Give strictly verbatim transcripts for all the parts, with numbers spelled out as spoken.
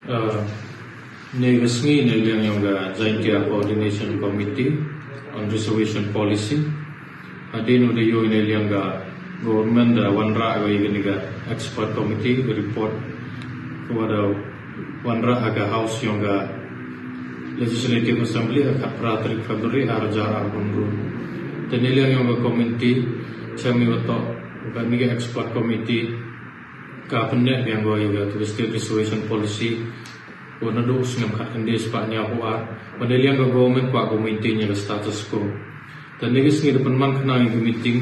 Uh, ne ka sngi ne liang yong ka Jaintia Coordination Committee on Reservation Policy. Hadien u da yoh ne liang ka government da wanrah ka i ka ni ka expert committee ka report ko wa da wanrah ka House yong ka Legislative Assembly ha khatphra tarik February ar hajar arphaw ynru. Te ne liang yong ka committee, chem i wa toh ka ni ka expert committee, ka pynneh biang ko ya ka State Reservation Policy ko nadooh snem khatkhyndai spah ynñiaw phaw ar. Wa ne liang ka government kwah ko maintain ya ka status quo. Te ne ka sngi da pynman khnang ya ka meeting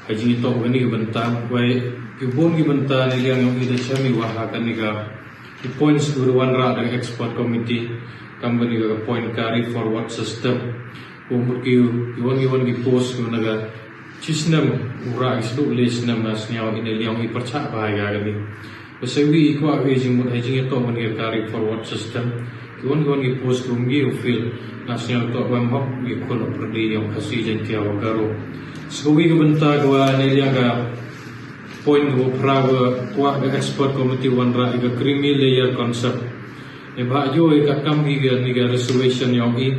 ha i jingtoh ka ni ka bynta. Wei ki bun ki bynta ne liang yong i da chem i wa ha ka ni ka ki points ko da wanrah da ka expert committee, kam ka ni ka point carry forward system. Ko mut ki, ki wan ki wan ki post ko na ka chi snem u rah ki sdooh le snem, nga sngew i ne liang i pyrchah bha ya ka ni. Wa sa wi i kwah i jingmut ha i jingtoh ka ni ka carry forward system. Ki wan ki wan ki post ko ym ye u fill, nga sngew toh wa ym hok ya i khon pyrdi yong Khasi Jaintia wa Garo. Sa ka wi ka bynta ko wa ne liang ka point ko phra ko kwah ka expert committee wanrah i ka creamy layer concept. Neibhah yoh i katkam i ka ni ka reservation yong i,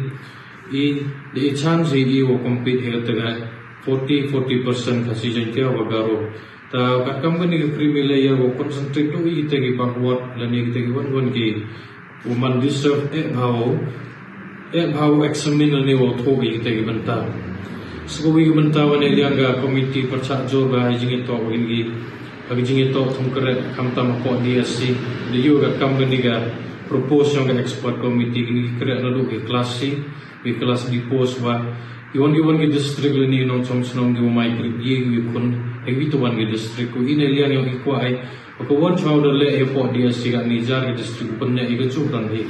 i da i chance i wa compete i ka te ka forty, forty percent Khasi Jaintia wa Garo. Ta katkam ka ni ka creamy layer wa concentrate toh i te ki backward lane ki te ki wan wan ki wa man deserve eh bha u, eh bha u examine lane wa thoh i ki te ki bynta. Sa ka wi ka bynta wa ne liang ka committee pyrchah jur bha ha i jingtoh wa ki ni ki, ha i jingtoh thung kreh khamtam hapoh D S C. Da yoh katkam ka ni ka propose yong ka expert committee ki ni ki kreh nadooh ki class C, ki class D post wa ki wan ki wan ki district lane nongchong chnong ki wa mai kreh ye ki khon ha ki wi te wan ki district. Ko i ne liang yong i kwah i wa ka wan chwa da leh hapoh D S C ka ni jar ki district pynneh i ka chuk dang hi.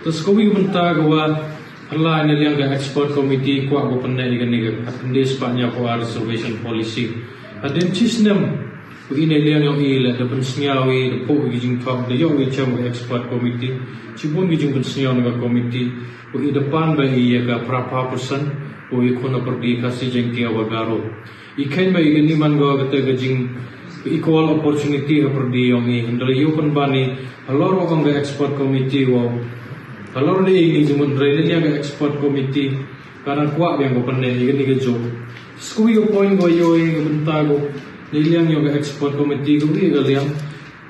Te sa ka wi ka bynta ko wa pyrla ne liang ka expert committee kwah ko pynneh i ka ni ka khatkhyndai spah ynñiaw phaw ar reservation policy. Hadien chi snem ko i ne liang yong i la da pynsngew i, da pooh i ki jingthok, da yoh i chem ka expert committee. Chibun ki jingpynsngew na ka committee ko i da pan bha i ya ka phra phaw percent ko i khon pyrdi Khasi Jaintia wa Garo. I kheiñ bha i ka ni man ko ka te ka jing equal opportunity ha pyrdi yong i. Hynrei yow pynban i halor wa ong ka expert committee wa halor de i ni jingmut, hynrei ne liang ka expert committee ka dang kwah biang ko pynneh i ka ni ka jooh. Sa ka wi ka point ko yoh i ka bynta ko ne liang yong ka expert committee ko wi ka liang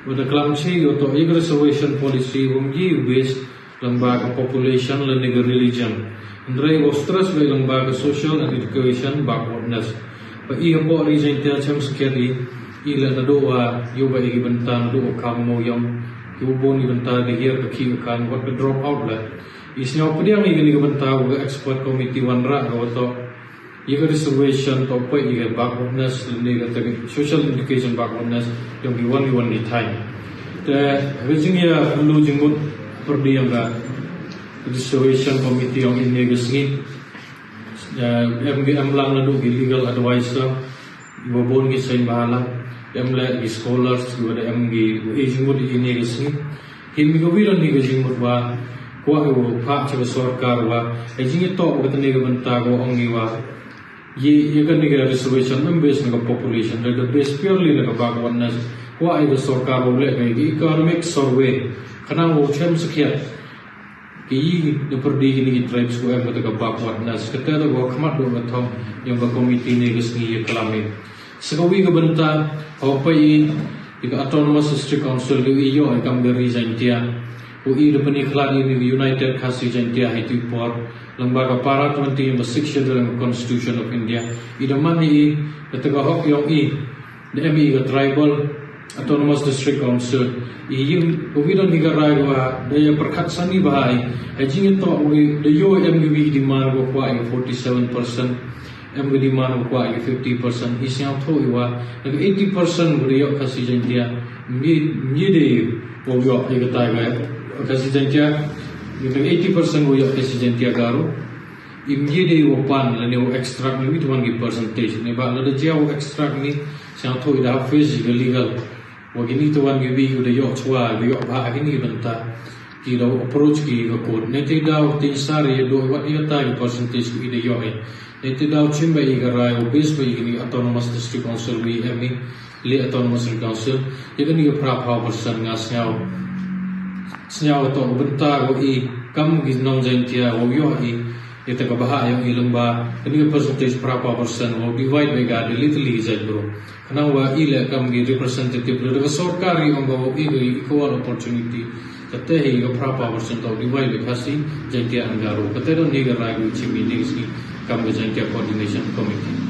wa da klam chi ko toh ya ka reservation policy wa ym ye u base lyngba ka population lane ka religion. Hynrei wa stress bha lyngba ka social and education backwardness. Wa i hapoh ri Jaintia chem skhiat i, i la nadooh wa yoh bha i ki bynta nadooh wa kam mo yong, ki wa bun ki bynta da hiar ka khih ka khan, wat ka drop out la. I sngew pdiang i ka ni ka bynta wa ka expert committee wanrah ka wa toh ya ka reservation toh poi ya ka backwardness lane ka te ka social education backwardness yong ki wan ki wan ki thaiñ. Te ha ka jingyakhlu jingmut pyrdi yong ka reservation committee yong i ne ka sngi, eh, em ki em lang nadooh ki legal advisor wa bun ki seiñ bha lang, em le ki scholars ki wa da em ki wa i jingmut i ne ka sngi. Hi mi ka wi don hi ka jingmut wa kwah i wa phah cha ka sorkar wa ha i jingtoh ka te ne ka bynta ko ong i wa ya, ya ka ni ka reservation ym base na ka population, da ka base purely na ka backwardness. Kwah i ka sorkar wa leh ka i ka economic survey khnang wow chem skhiat ki i da pyrdi ki ni ki tribes ko em ka te ka backwardness. Ka te da ko khmat do ka thong yong ka committee ne ka sngi ya klam i. Sa ka wi ka bynta, hawa poi i ya ka Autonomous District Council ko i yoh i kam ka ri Jaintia. Ko i da pyni khlad i ni ka United Khasi Jaintia ha i tu i por lyngba ka para twenty yong ka Sixth Schedule yong ka Constitution of India. I da man i ka te ka hok yong i da em i ka tribal Autonomous District Council. I yim ko wi don hi ka rai ko wa da ya pyrkhat sani bha i ha i jingtoh wa i da yoh em ki wi ki demand ko kwah i forty seven percent. Em ka demand wa kwah ya ka fifty percent, i sngewthuh i wa na ka eighty percent wa da yoh Khasi Jaintia, ym ye, ym ye de wow yoh ya ka tai ka Khasi Jaintia, na ka eighty percent wa yoh Khasi Jaintia Garo, ym ye de wow pan lane wow extract ni wi te wan ki percentage. Neibhah lada jia wow extract ni, sngewthuh i da face ya ka legal. Wa ki ni te wan ki wi u da yoh chwa, u da yoh bha ki ni bynta. Ki da approach ki ka court. Neite daw te sar ya do wat ya ta ki percentage ki da yoh i. Neite daw chim bha i ka rai, u base bha i ki ni Autonomous District Council wi em i, le Autonomous District Council. Ya ka ni ka phra phaw percent nga sngew Sñiaw wa toh ka bynta wow i kam ki nong Jaiñtia wow yoh i, ita ka bha yong i lyngba kani ka percentage phra phaw percent wow divide bai ka deliberately jait bru. Khnang wa i leh kam ki representative da ka sorkar i ong ka wow i ka equal opportunity. Kate hi ka phra phaw percent toh divide bai Khasi, Jaiñtia and Garo. Kate don hi ka rai ka chim i ni ka sngi kam ka Jaiñtia Coordination Committee.